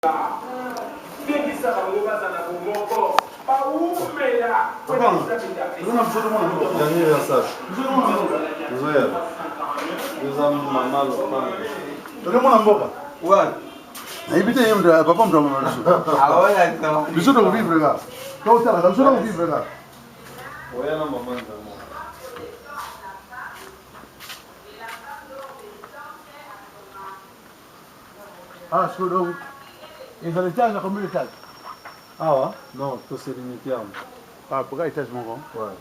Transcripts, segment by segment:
Bengisa bango baza na bomoko bawumela. Dernier versage. Ozoya. Oza mama lopango. Toke mwana mboka. Ouais. Nayebi te ye moto papa moto amema biso. Biso tokovivre kaka. Totalaka biso tokovivre kaka. Oya na mama nzambe. Ah, sikoyo donc ezala étage na combien d'étage? Awa non, to se limite awa. Ah, pourquoi étage moko? Ouais.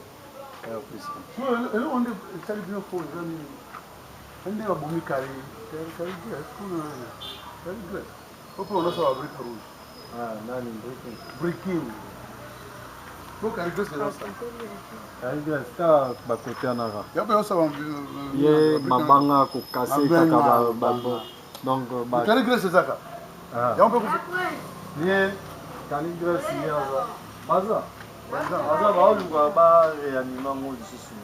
R plus 1. Eloko nde esali bino fo eza nini? Nde babomi kari kari glace kuna kari glace. Opo onasala brique rouge. Ah, nani briquet? Briquet. Bo kari glace ezosala. Kari glace ta bakote anaka. Ya mpe osala ye mabanga kokase kaka ba donc ba Kari glace ezaka. Ah. Ya mpe ye kari glace ye aza baza baza baoluka ba réanime yango lisusu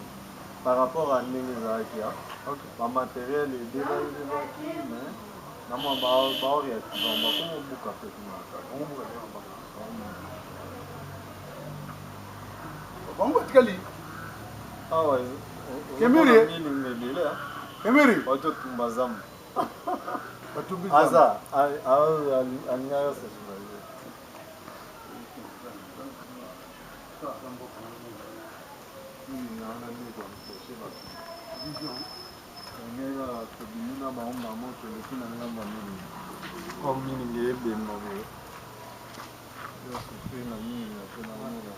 par rapport à ndenge ezalaki bamateriel ebebaki mais na mwa baoreactive bakomobuka mpe kuna. Bango batikali awa. Kemiri. Milinga ebele. Kemiri. Batotumba zamba. Batumbi. Aza alingaka sesulaye. Ndenge tobimi na bango mamo, toleki na ngambo ya milinga, comme milinga ebemba boye, nyonso mpe na milinga mpe na mona.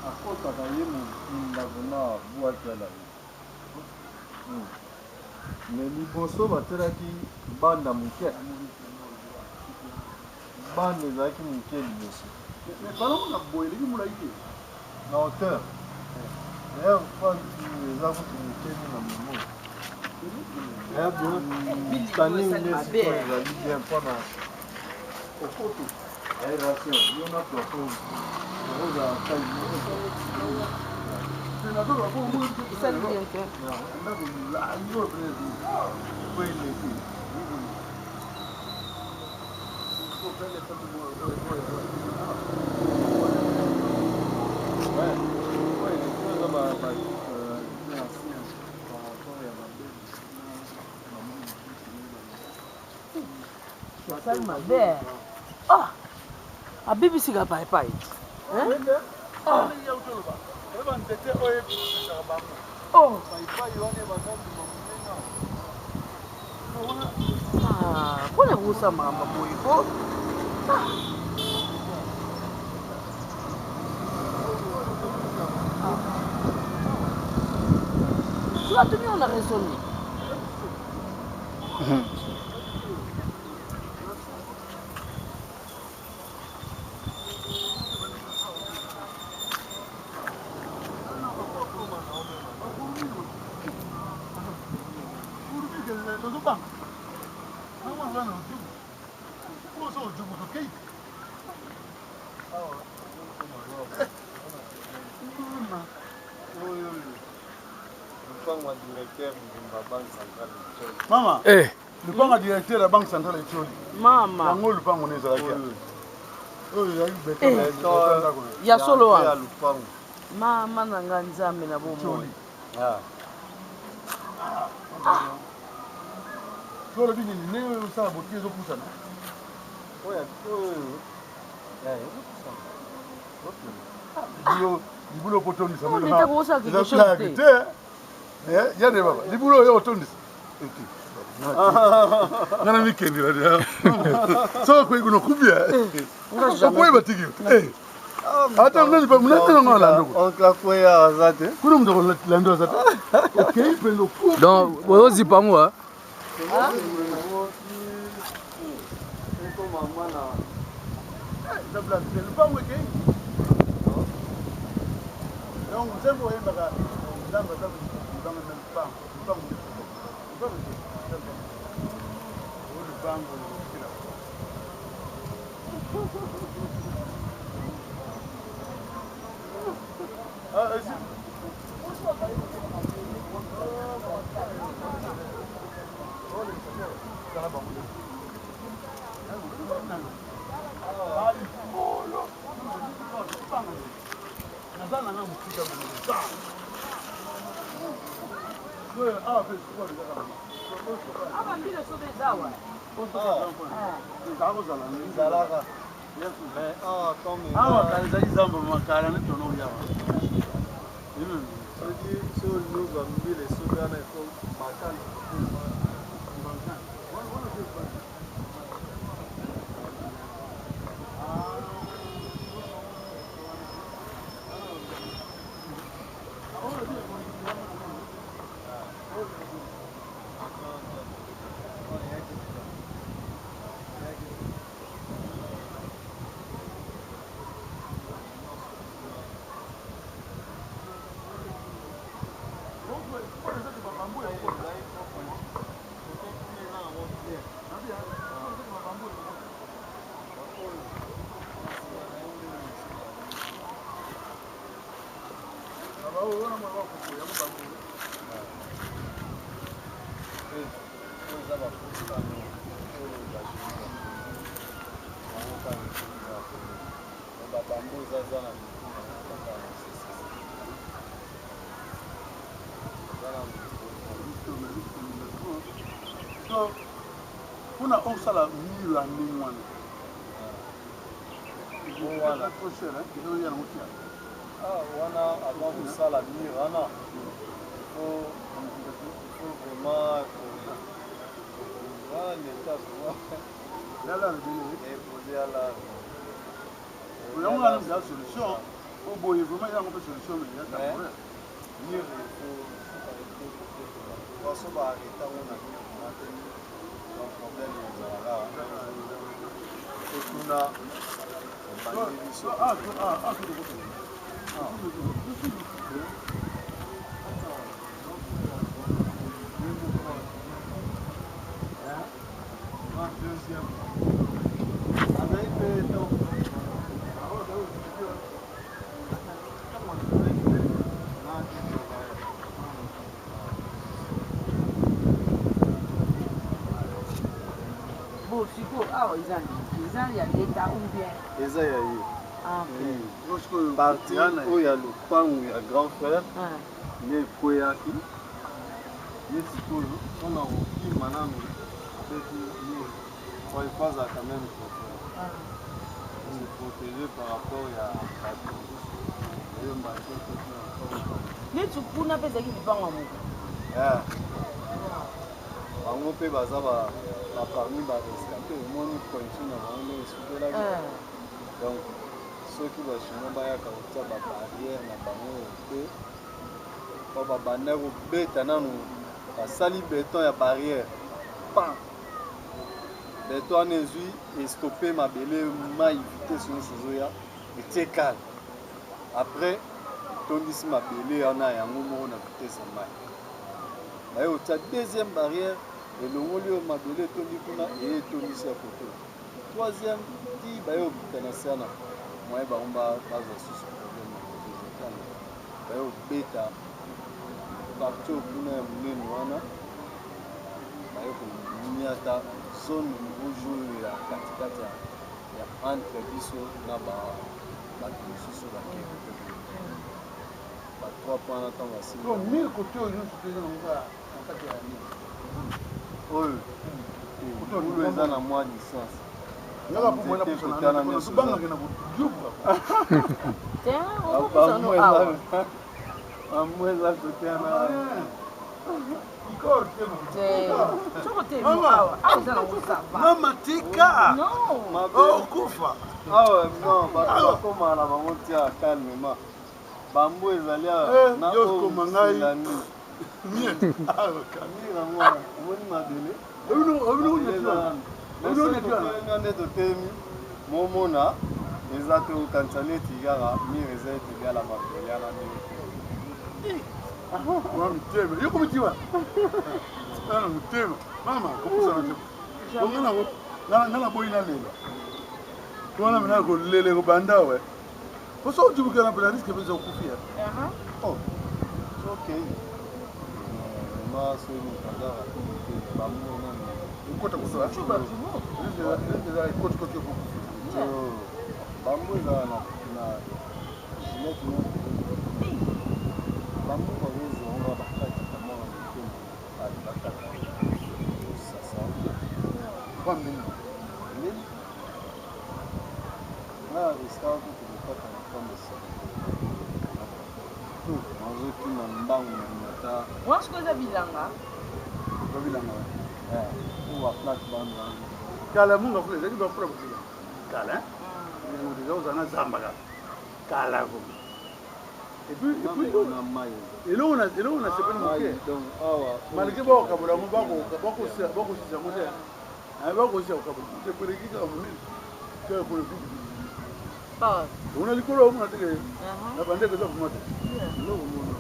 Akotaka ye ndako na bwaki alali me liboso batielaki banda moke, banda ezalaki moke liboso. Mais na boye eleki molai te. Na hauteur d'ailleurs eza kutu moke na momo standing nde sikoyo ezali bien mpona okoto aération yo na plafond okozala taille moko. Esali bien te. Ndako molai oyo mpenza po eleki. Ouais, ouais, eza ba par rapport ya babebe. Basali mabe. Ah, abebisika paipai. Nzete oyo ebisaka bango. Oh. Paipai wana bazandima monene. Ah, mpona kosala makambo boye po. Tu vas tenir, on a raisonné. Tozobanga wana ojubu oso ojubu tokei. Lupango ya directeur mobimba Banque centrale. Mama. Eh. Lupango ya directeur ya Banque centrale Etioli. Mama. Yango lupango ne ezalaki oyo ezalaki beton. Ya solo ya wana. Lupango. Mama na nga, Nzambe na bomoi. So olobi nini ndenge osala boki ezopusana? Oyo oyo ezopusana. Libulu okotondisa. Oh, leta kosala quelque chose te. Te ya de baba libulu oyo otondisa nga na mikendela soki okoyi kuna okubia okoyeba tiki ata nani munananga alanda. Oncle akweya aza te. Kuna moto akolanda aza te, okei mpenza okubi. Donc bozozipa yango. Ekoma mwana. Lupango ekei, donc nzembo oyembaka Nzambe aza libanga na lupango, lupango, lupango te, oyo lupango ekila. Ah, esi naza nanga mosika Awa mbila sobe eza awa. Ezalaka mais awa comme awa kala ezali zamba makala nde tono oyawa soki soki olingi ozwa mbila esoki wana ifo makala. Babambu eza na so mpona osala mur ya ndenge wana wana. Trop cher, hein? Ezoya nango tia. Ah, wana avant kosala mur wana, il faut vraiment wana leta vraiment Yala ebele. Eposer ala. Yango wana eza solution po boye vraiment yango mpe solution, mais ya temporaire. Mur, il faut arrêter façon baarrêter yango na mur wana te. Donc problème ezalaka totuna ebandi biso. Ah, ah, ah, ah. Deuxième azali mpe to Bon, sikoyo awa eza nini? Eza ya leta ou bien? Eza ya ye. Ah, ok. Partie oyo ya lopango ya grand frère Ah. nde ekweyaki ye. Sikoyo mpona kokima nanu abeti mur po il azala quand même Ah. se protéger par rapport ya bato mosusu oyo mbati. Neti kuna mpe ezalaki lipango ya moto. Bango mpe baza baparmi barescapés. Omoni pointure na bango ndenge esukelaki. Ah. Donc soki bachinois bayaka kotia babarrière na bango te, po babanda kobeta nanu, basali béton ya barrière, pan béton wana ezwi estoppe mabele, mai vitesse nyonso ezoya etie kale. Après tondisi mabele wana yango moko na vitesse ya mai, baye kotia deuxième barrière, elongoli oyo mabele etondi kuna, eye etondisi ya koto troisième, ti baye kokita na se wana. Moye bango bazwa susu problème na kozo, baye kobeta partie oyo kuna ya monene wana, baye koniata zone rouge oyo ya katikati ya entre biso na bato mosusu. Bakei ba trois points wana ntango asili. Donc mur côté oyo nyonso toza nango kaka na kati ya nini? Oyo mulu eza na mwa distance. Ngaka po mwana pusana tobangaka na bodubu. Te, okopusano awa. Bambu eza kote wana. Te, soko te awa, awa eza nango ça va. Mama, tika. Non. Okufa. Awa non, bato bakomaka na bango tia calmement, bambu ezali awa na Yo oyo okoma ngai. silani mur yango wana, omoni mabele nde totelemi, momona eza te, okanisa neti kaka mur eza ete egala mabele wana ndenge. Motema yo komi tiwa na motema. Mama, kopusana te. Nga naboyi nalela. Wana mina kolele kobanda we. Po soki otubukela mpena risque mpe eza okufi ya. Oh. Okay. Vraiment soki moto aza rapide te bango nani. Okota kutu. Risque eza ekoti koti okokufi. Bango ezala na na Ginette moko. Bango bakozwa ngo bakati kamwa moke bakata. Sasa. Kwa mbini. Mbini. Nga riskaka kutu kokata na pamba nazokima mbangu na mata. Wana sikoyo eza bilanga. Eza bilanga. Oyo baplate bana. Kala munga fula ezalaki bafula bokila. Kala. Moto eza kozala na zamba kaka. Kala ko. Et puis, et puis, eloko na eloko na sepeli moke. Malgré bakokabola yango bakosisa yango te. Bakosisa kokabola. Sepeleki kaka monene. Kaka kuna ona likolo omona teke na bandeko eza vraimen te. Eloko mona.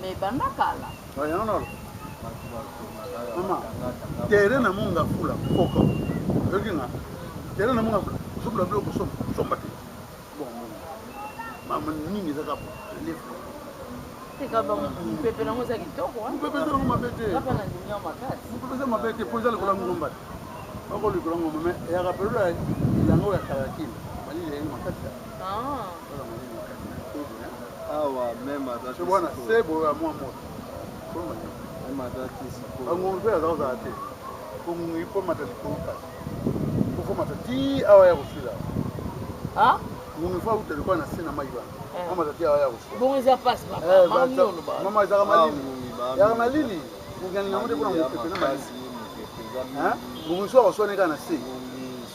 Mais banda kala. Yango nalo. Mama, terrain na monga fula koko. Oyoki nga? Terrain na monga fula. Sombela biloko somba, somba te. Bon, mama nini eza kaka relief. Teka ba mupepe nango eza kitoko. Mupepe eza nango mabe te. Kaka na ndimi makasi. Mupepe eza mabe te po eza likolo ya ngomba te. Bako likolo ya ngomba mais eyaka periode ya elanga oyo ya kalakili. Malili eyaki makasi. Ah. Oyo malili makasi. Awa même ata Se bwana se boyo ya mwa moto. Même ata ti sikoyo. Bangongi mpe aza kozala te. Kongongi mpo mata likolo kasi. Mpo mata ti awa ya kosila. Ah? Ngongi fo auta lokola na se na mai wana. Mama tati awa ya kosila. Bongo eza pasi papa. Mama nini oloba? Mama ezalaka malili. Yaka malili. Ngongi alinga yango te mpona mopepe na malili. Ngongi so akoswana kaka na se.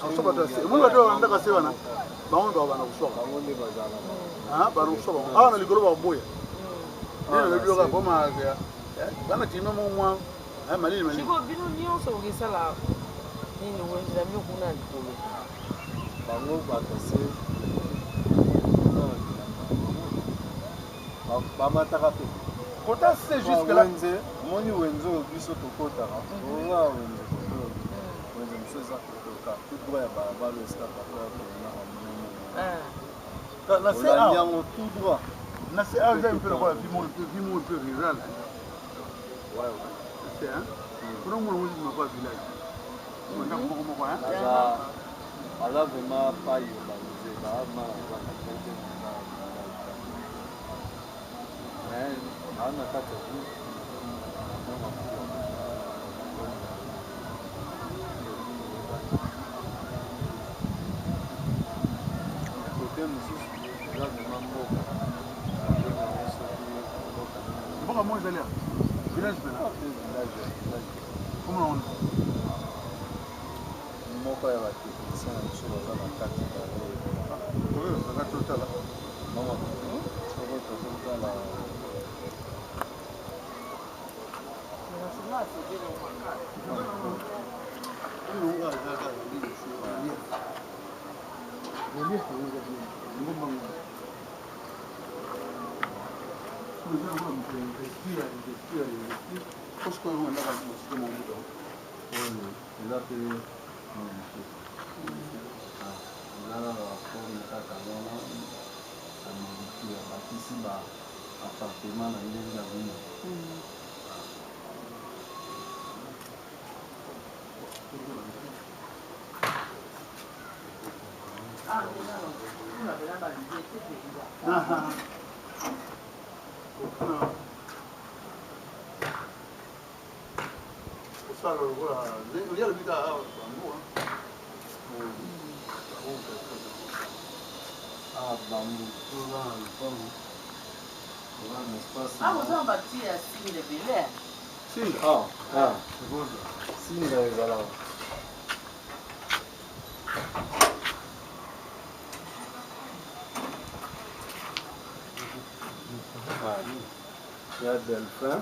Akoswa bato ya se. Omoni bato oyo bandaka se wana. Bango nde bakobanda koswaka. Bana koswa bango. Awa na likolo bakoboya. Nde nalobi yoka boma bana klima moko mwa malili malili. Sikoyo bino nyonso okesala nini wenze na bino kuna na likolo. Bango bato se bamataka mpe. Kota se jusque là. Wenze, moni wenze oyo biso tokotaka. Oza wenze koto. Wenze mosusu eza kotoka. Tout droit ya balabala esika papa ya kolonaka monene. Na se Olandi awa. yango tout droit. Na se awa eza un peu lokola vie moko vie moko un peu rurale. Ouais, ouais. C'est hein. Kuna mona ngo zima kwa village. Ndako moko moko hein. Aza aza vraiment pas urbanisé, baama aza na kati na mais aza na kati ya ville. Côté mosusu eza vraiment mboka. Soki mboka nini. Mboka moko ezali awa. Village pena. Ah, pe village ya village. Comment on Moko ya batechnicien na biso baza na kati Toyozaka totala. mama soko tozotala Relief yango eza bien. Ngomba ngo. Oyo eza lokola moto ya investir, investir, investir. Po sikoyo yango ndako ya mosusu moko moto. Oyo eza mpe modifie. Eza na baforme kaka wana ya modifie, bakisi ba appartement na ndenge ya bino. Kuna pena banzete mpenza. Kosala lokola olia lobi kaka awa bango. Ah, bambu toza na lopango, toza na espace. Ah, oza na bati ya singa ebele. Singa. Ah, ah, singa ezalaka. Ah, ya Delphin,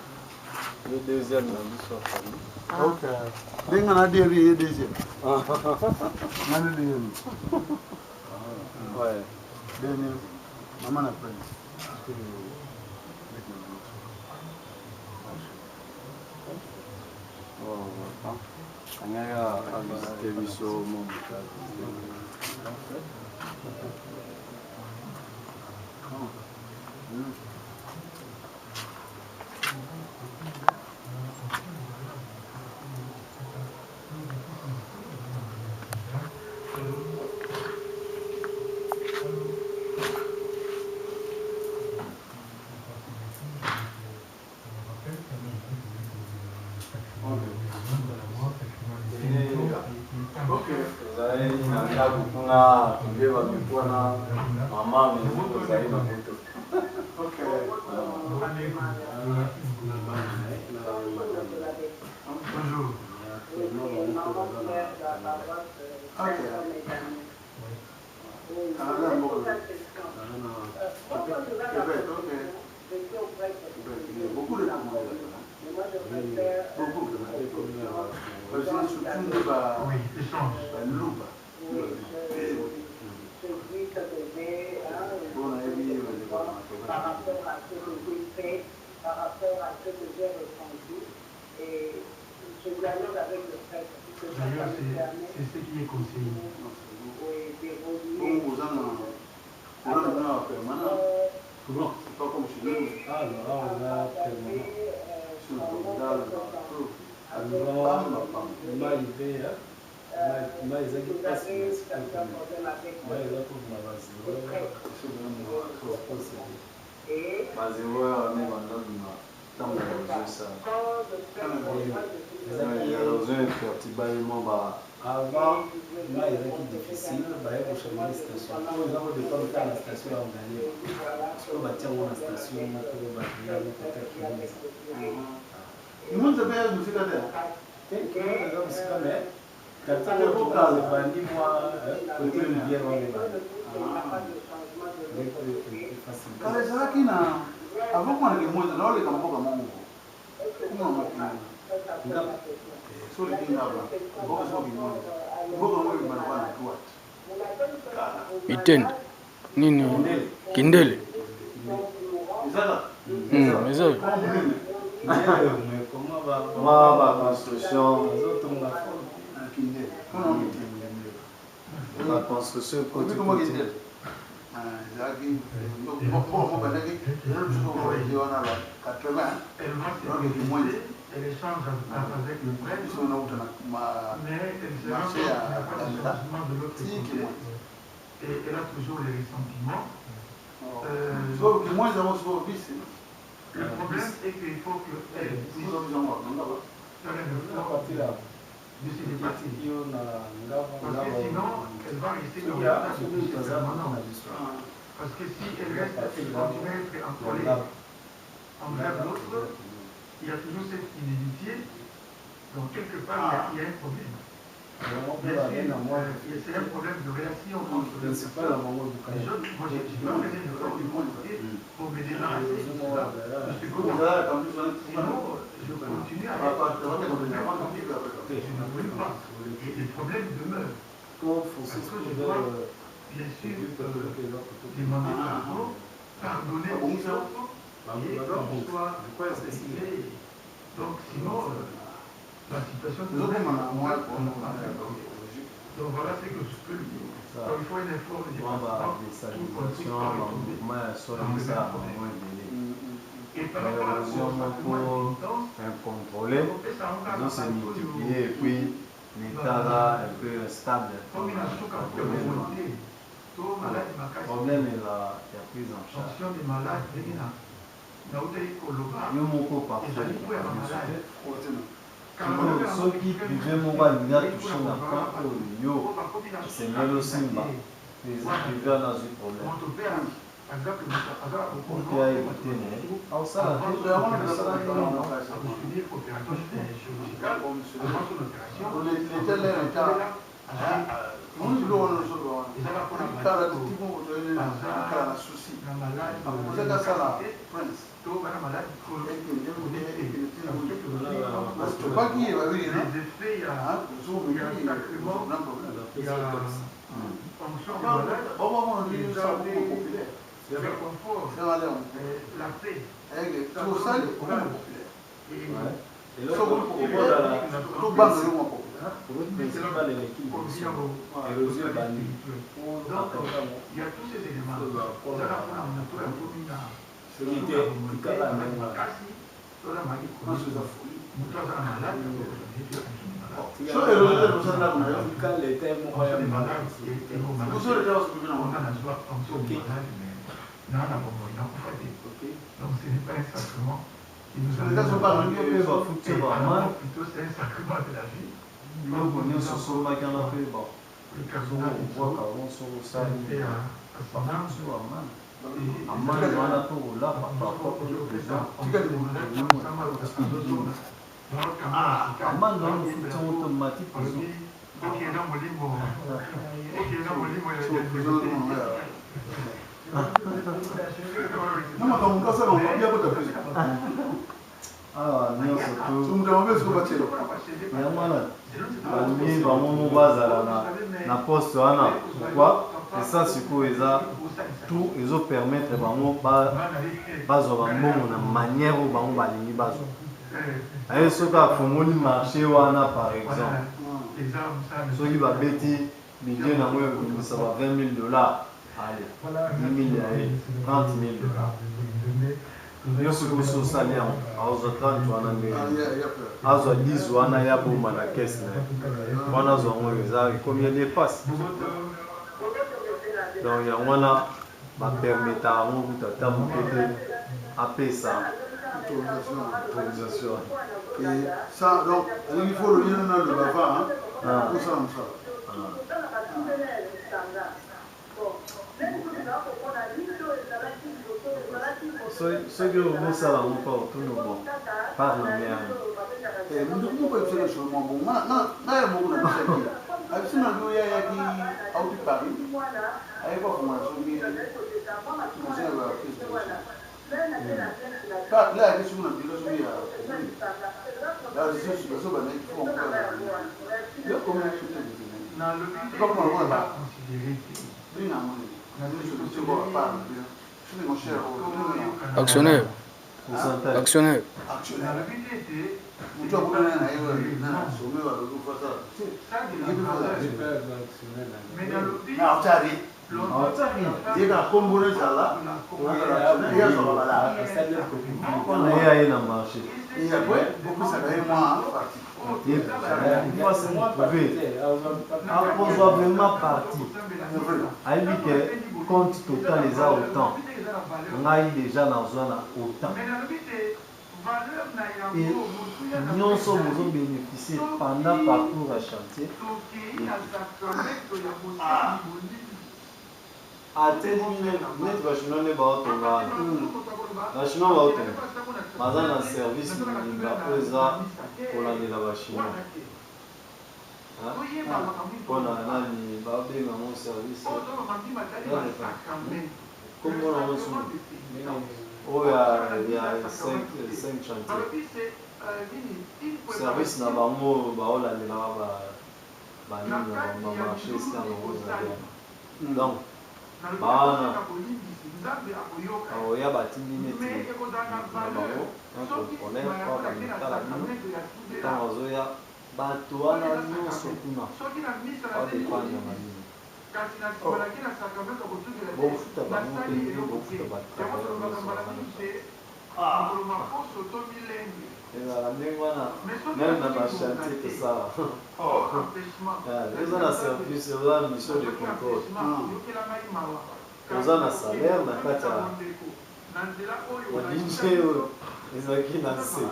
ye deuxième na biso ya famille. Ok. Ndenge na deri ye deuxième. Nga nde deuxième. Ouais. Dernier. Maman na prince. Oh, angaka avisite biso mo moto avisite. Ozali na ndako kuna tolie bamikuwa na mama mais ozali na moto. D'ailleurs, c'est ce qui est conseillé. Comment? C'est pas comme chez nous. Ah, là, on a permanent. Sur le Mai mpe mai ezaki mpasi na sikoyo, mai eza kobima bazero. Bazero wana ebanda bima ntango ozosala ozo infertiba ye mwa ba Avant, mai ezalaki difficile, baye kochange station oyo eza kodépendre kaka na station ya Ngaliema. Sikoyo batia yango na station moko, batia yango kota Kimwenza. Kimwenza mpe ya mosika te. Te, Kimwenza eza mosika, mais quartier oyo tokala ebandi mwa côté rivière wana ebandi. Kala ezalaki na avant komana Kimwenza, naoleka mboka moko kuna makili so oleki Ngaba, mboka soko Kimwenza, mboka yango ebima lokola na droite. Mitende nini? Kindele. Ezaka. Eza. Mwa baconstruction. Azotonga. Kindele mpona mitende. Baconstruction ekoti. Obi Kindele ezalaki mboka moko bandaki biso voyage wana ba 80. Elle va se Donc, Kimwenza. manifester, elle échange avec le prêtre, Biso nauta na mais elle se rend marché compte ya qu'il n'y a pas de Gambela changement de l'autre ti côté. Kimwenza. Et elle a toujours les ressentiments. So Kimwenza yango sikoyo bisi. Le problème est qu'il faut qu'elle puisse biso yango Ngaba. faire un effort de se dépasser. Yo na Ngaba. Parce que sinon, elle va rester dans l'état de péché permanent. Parce que si elle reste, elle continue à être en colère envers l'autre, il y a toujours cette inimitié. Donc quelque part, il y a un problème. Bien sûr, c'est un problème de relation entre les Principal na bango. Les autres, moi, je n'ai pas fait un effort de mon côté pour me débarrasser de cela. Je suis content. Sinon, je continue à être je ne voulais pas. Et les problèmes demeurent. Parce que je dois, bien sûr, demander pardon, pardonner aux autres, et qu'on soit réglé. Donc sinon, la situation demeure. Donc voilà ce que je peux lui dire. Donc il faut un effort de Mwa dépassement pour qu'on ne puisse badéstabilisation, pas retomber bamouvement ya sol dans le même esala problème. bango ebele. Et par rapport au Baérosion sacrement de moko pénitence, incontrôlée on ça encore ezo se multiplier et puis l'état là un peu instable. Comme na suka te to maladi makasi. Problème eza ya prise en charge. Tension de malade ndenge na nautaki koloba Yo moko parfois ezali mpo ya nyonso bamalade. te. Sikoyo soki privé moko alingi atouche na point oyo yo esengeli osimba, privé wana azwi problème. Moto mpe, par exemple, moto aza Oke ayeba te na ye aosala te, osala te. akosubir opération chirurgicale avant son opération. Ezaka kala na souci Na malade akozaka asala prince to bana malade tobaki ye babili. Les effets ya ya fonction de malade, réconfort, la paix. Tosali Et tobanga yo mwa populaire. Route principale eleki liboso, érosion ebandi soki te tikala ndenge wana. Tika leta ye moko ya bafuti bamane biloko nyonso osombaki wana mpe bozokobwaka yango soki osali bafuti bamane amane wana mpe olapa parfois mpe besoin amande wana ofuti yango te omati prison. Awa nyonso to yango wana balingi bango mo bazala na, na poste wana. Pourquoi esa sikoyo eza tout ezopermettre bango bazwa bambongo na manière oyo bango balingi bazwa. Aye soki afongoli marché wana, par exemple, soki babeti budget nango ekobimisa ba 20 000 $, allez, 10 000 ya ye, 30 000 $. Yo soki osi osali yango, azwa 30 wana ndenge azwa 10 wana ya boma na caisse na ye wana, azwa yango eza ekomi ya dépasse. Donc yango wana bapermetaka yango kutu ata moke te apesa autorisation. Et ça, donc, il faut le lien le bava, hein, pour ça, ça. Soki obosala yango mpa otuna bon par na meyana. Mutu moko ebisaka solo mwa bon ngai ya moko na bisaki abisi na ndo yayaki auti Paris, aye kofongola soki conseil ya baprise la yaki soki na biro soki ya commune bazo bandaki fo yo commune lokola benga yango nini soki part soki mon cher. Actionnaire. Pourcentage. Actionnaire. Actionnaire, moto akutana na ye na sommet balobi fasala na otari ye kaka kombo ezala ye azwaka bala. Mpona ye aye na marché. Et après bopesaka ye mwa parti. Prouvé akozwa vraiment parti, ayebi ke compte total eza autant, ngai déjà nazwa na autant et nyonso bozobénéficie pendant parcours ya chantier. Ateli neti bachinois nde baotonga wana, bachinois baotonga, baza na service mobimba oyo eza kolandela bachinois mpona nani babenga yango service kombo nango sumu oyo ya 5 chantier, service na bango baolandelaka banini na bamarché esika nango ezali wana. Donc bawana oya batindi neti na bango un contrôleur oyo bamitala bino ntango azoya, bato wana nyonso kuna badépendre na bino, bofuta bango mpe nde bofuta batravailleur nyonso wana. Ezala ndenge wana même na bachantier tosala, eza na service, oza na mission de contrôle, oza na salaire na kati ya budget oyo ezalaki na se.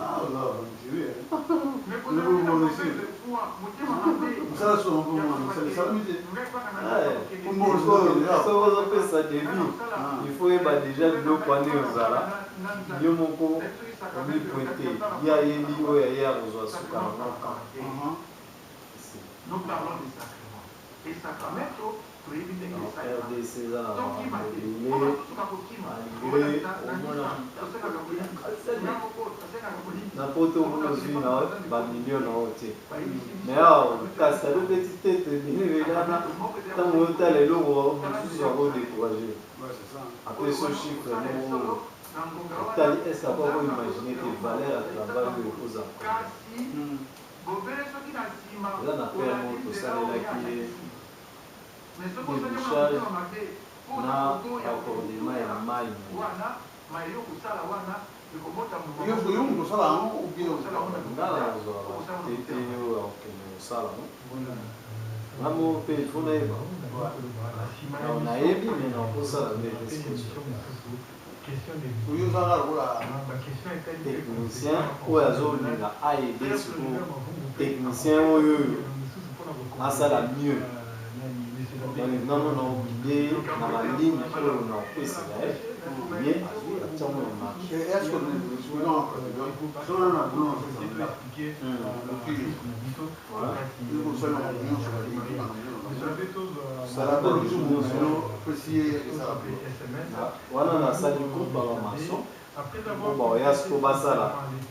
Mosala so mosala esalami te. Soki ozopesa début, il faut yeba déjà biloko wana ozala yo moko omipointe, ye ayebi oyo aye akozwa suka na moka. RDC eza na makambo ebele malgré omona na poto kuna ozwi na bamilio na oyo te, mais awa kasi alobeti te ebele ebelana. Ntango otala eloko mosusu akodécourage, apesi yo chiffre moko otali, est ce akoki koimagine te valeur ya travail oyo ekozala? Eza na père moko tosalelaki ye debouchage na raccordement ya mayi na ye. Yo moto osala yango ou bien Nga nakozwa ba TT oyo akokende kosala yango. Nga moko pe il faut nayeba. Donc nayebi mais nakosala nde te sikoyo. Yo oza kaka lokola Technicien oyo azolinga a aider sikoyo technicien oyo oyo asala mieux. Donc nga moko nako guider ye na ba ligne oyo nakopesela ye, ye azwi atie yango na marche. Est-ce que Wana nasali groupe ya ba maçon po baoya sikoyo basala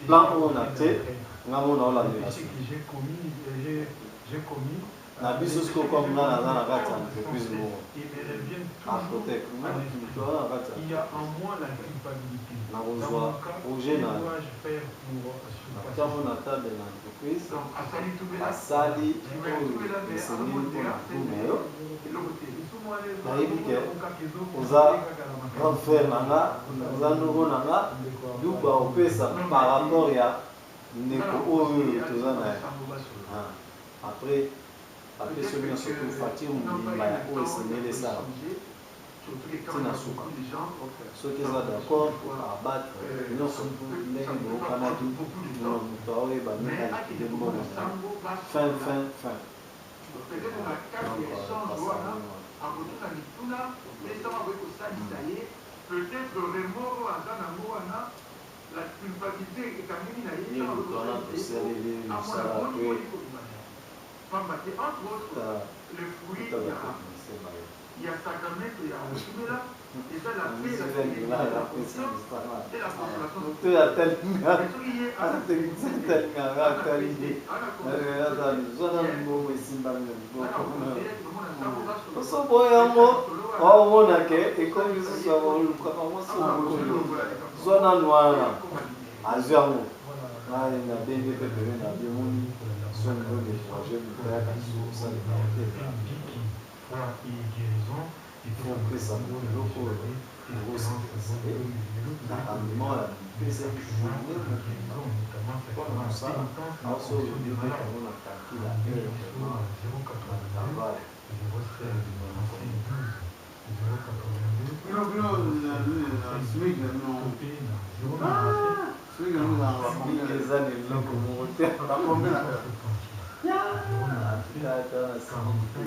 plan oyo na tie nga moko naolandela suite na biso sikoyo comme nga naza na kati ya entreprise moko Afrotec nga mutu aza na kati ya entreprise nakozwa projet na yo natia yango na table na entreprise basali oyo esengeli mpo na gout na yo nayebi ke oza grand frère na nga oza noko na nga du baopesa par rapport ya ndeko oyo toza na ye. Après bapesi yo nionso tout facture mobimba ya oyo esengeli esalama ti na suka soki eza d'accord abattre nionso tout ndenge boyokanaki muna mutu aoyeba ndenge a liquide mbongo na ye fin fin fin donc pasaka ndenge wana. Ye moto wana tosaleli ye mosala après kuta ba technicien baye na 20 dollars apesi mosala moto oyo atalinga technicien atalinga nga atali ye zwa nanu mbongo esimbami na liboko osoboya yango omona ke ekomi lisusu ya kolukaka ngo so mokolo Zwa nanu wana azwi yango ngai na bengi pe pene na bi omoni soni o decourage mutu ayaka lisusu kosalela yo te il faut opesa mutu eloko oyo okosepelisa ye na rendement oyo amipesaki journée mobimba mpona mosala aoso olobi obeta yango na calcul ya heure vraiment na travail. Bino bino na SMIC na bino. SMIC na bino ezalaka ba combien? Eza na eloko moko te. Ba combien na heure? En tout cas, ata na SMIC te.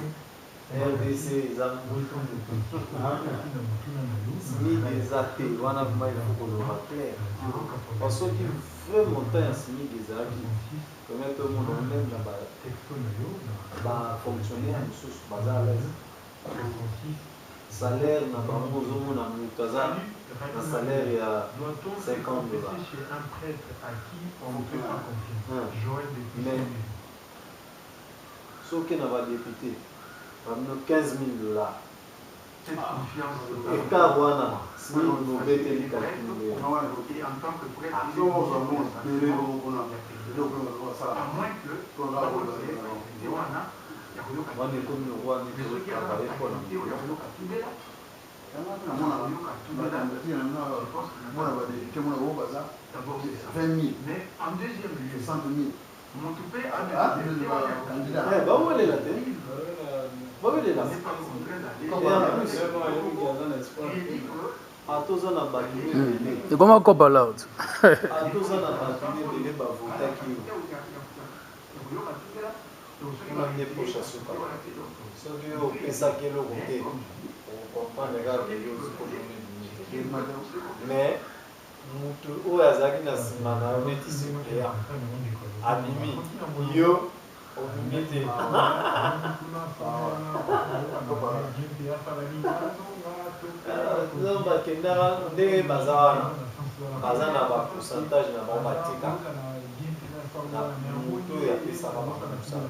RDC eza SMIC eza te wana vraiment il faut koloba clair. Parce soki vrai montant ya SMIC ezalaki premier tomona meme na ba ba fonctionnaire mosusu baza à l'aise. Salaire na bango ozo mona mutu aza na salaire ya 50 dollars mais soki na ba depute ba bino 15000 dollars ecart wana smic bobeteli calcul ndenge Wana ekomi lokola neti ozo travailler pona mutu. Eh, bawelela te. Bawelela. Et en plus, ata oza na bato ebele. Ekoma kopa loud. Ata oza na bato ebele bavotaki yo. Kuna nde poche ya suka. Soki yo opesaki eloko te, oko comprendre kaka que yo ozwi poche wana ebimi te. Mais mutu oyo azalaki na sima na yo neti suppleant abimi, yo obimi te. Donc bakendaka ndenge baza wana, baza na ba pourcentage na bango batikaka. Na moto oyo apesaka bango mosala.